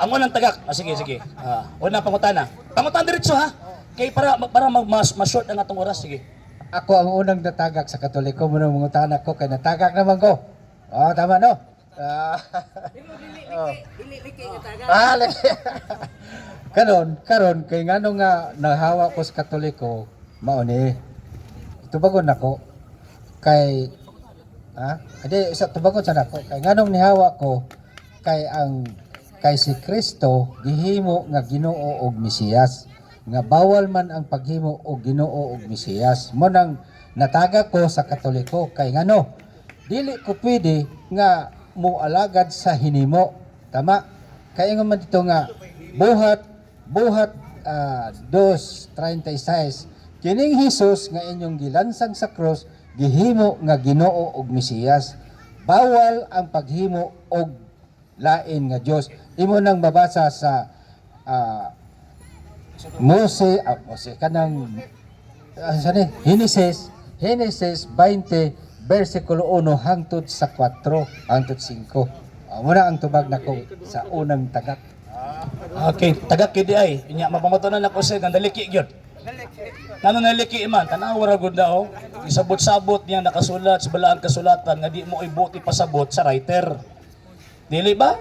Ang unang tagak. Ah, sige, sige. Ah, unang pangutana. Pangutana diretso ha. Kay para mas short ang atong oras, sige. Ako ang unang natagak sa Katoliko mo nang mangutana ko kay natagak naman ko. Oh, tama no? Ah. Oh. Ah, liki. Karon, karon kay ngano nga nahawa ko sa Katoliko, mao ni. Tubagon nako kay ha? Adi sa tubagon sa nako kay nganong nihawa ko kay ang kay si Kristo gihimo nga Ginoo og Mesiyas nga bawal man ang paghimo og Ginoo og Mesiyas. Mo nang nataga ko sa Katoliko kay ngano dili ko pwede nga moalagad sa hinimo. Tama, kay ingon man dito nga buhat buhat 2:36, kining Hesus nga inyong gilansang sa krus gihimo nga Ginoo og Mesiyas. Bawal ang paghimo og lain nga Dios. Imo nang mabasa sa Mose kanang sani Genesis Genesis 20 versikulo 1 hangtod sa 4 hangtod 5. Muna ang tubag nako sa unang tagak. Okay, tagak kid ay. Inya mapamatunan ako sa nga naliki gyud. Nano naliki man, tanawa ra gud na oh. Isabot-sabot niya nakasulat sa balaang kasulatan nga di mo ibuti pasabot sa writer. Dili ba?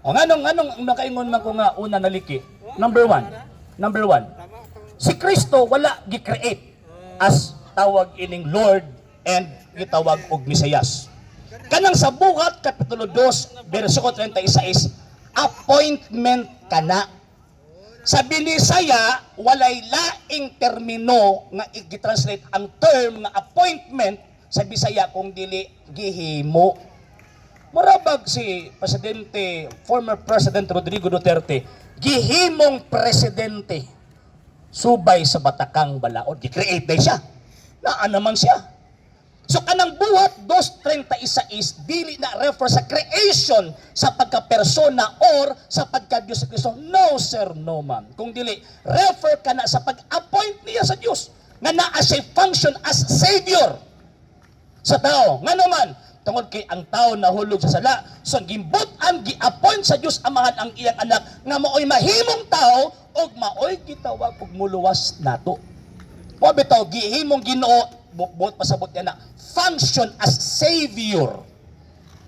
O nganong nganong nakaingon man ko nga una naliki? Number one. Number one. Si Kristo wala gi-create as tawag ining Lord and gitawag og Mesiyas. Kanang sa Buhat Kapitulo 2 versikulo 36, appointment kana. Sa Binisaya, walay laing termino nga i-translate ang term nga appointment sa Bisaya kung dili gihimo. Murabag si Presidente, former President Rodrigo Duterte, gihimong presidente subay sa Batakang Balaod. Gi-create day siya. Naa naman siya. So kanang Buhat 2.36 is dili na refer sa creation sa pagka-persona or sa pagka-Diyos sa Kristo. No sir, no ma'am. Kung dili, refer ka na sa pag-appoint niya sa Diyos nga naa siya function as Savior sa tao. Nga naman, tungod kay ang tao nahulog sa sala, so gimbut-an, gi-appoint sa Dios Amahan ang iyang anak nga maoy mahimong tao ug maoy gitawag og muluwas nato. Mo bitaw gihimong Ginoo, buot pasabot niya na function as savior.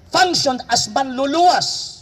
Function as manluluwas.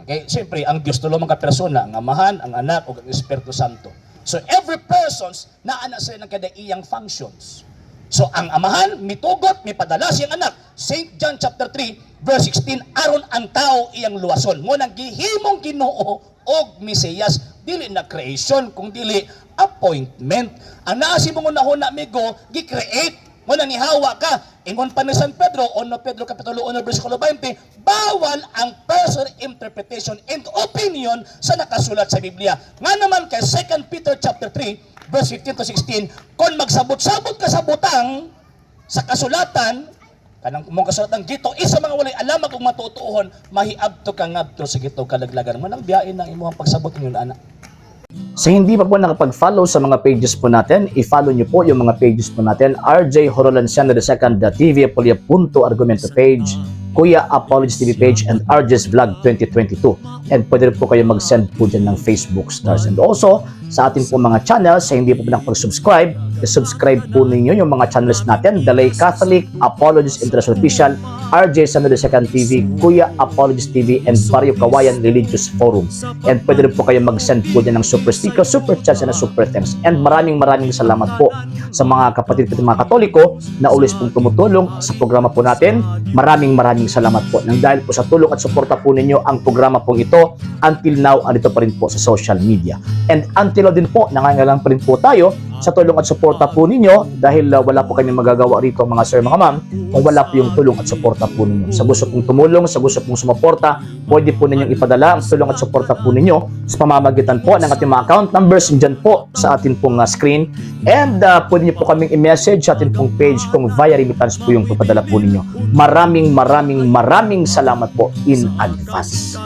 Okay, siyempre ang Dios tulo man ka persona, ang Amahan, ang Anak ug ang Espiritu Santo. So every persons naa na sila ng kada iyang functions. So ang Amahan mitugot, mipadala siyang anak. St. John chapter 3 verse 16, aron ang tao iyang luwason. Mo nang gihimong Ginoo og Mesiyas, dili na creation kung dili appointment. Ang naa sa imong hunahuna, amigo, gi-create mo nang ihawa ka. Ingon pa ni San Pedro, 1 Pedro Kapitulo 1 versikulo 20, bawal ang personal interpretation and opinion sa nakasulat sa Biblia. Nga naman kay 2 Peter chapter 3 verse 15 to 16, kung magsabot-sabot ka sa butang sa kasulatan, kanang mong kasulatan gito isa mga walay alam kung matutuohon, mahiabto ka ngadto sa gito kalaglagan mo nang biyain ang imong pagsabot ninyo ana. Sa hindi pa po nakapag-follow sa mga pages po natin, i-follow nyo po yung mga pages po natin. RJ Horolanciano II, The TV Apolia Punto Argumento page, Kuya Apologies TV page, and RJ's Vlog 2022. And pwede rin po kayo mag-send po dyan ng Facebook stars. And also, sa ating po mga channels, sa hindi po nakapag-subscribe, i-subscribe po ninyo yung mga channels natin. The Lay Catholic, Apologies International Official, RJ Sano II TV, Kuya Apologies TV, and Barrio Kawayan Religious Forum. And pwede rin po kayo mag-send po dyan ng super sticker, super chats, and super thanks. And maraming maraming salamat po sa mga kapatid ko mga Katoliko na always pong tumutulong sa programa po natin. Maraming maraming salamat po. Nang dahil po sa tulong at suporta po ninyo ang programa pong ito, until now, andito pa rin po sa social media. And until now din po, nangangailangan pa rin po tayo sa tulong at suporta po ninyo dahil wala po kami magagawa rito, mga sir, mga ma'am, kung wala po yung tulong at suporta po ninyo. Sa gusto pong tumulong, sa gusto pong sumuporta, pwede po ninyong ipadala ang tulong at suporta po ninyo sa pamamagitan po ng ating mga account numbers dyan po sa atin pong screen. And pwede niyo po kaming i-message sa atin pong page kung via remittance po yung papadala po ninyo. Maraming maraming maraming salamat po in advance.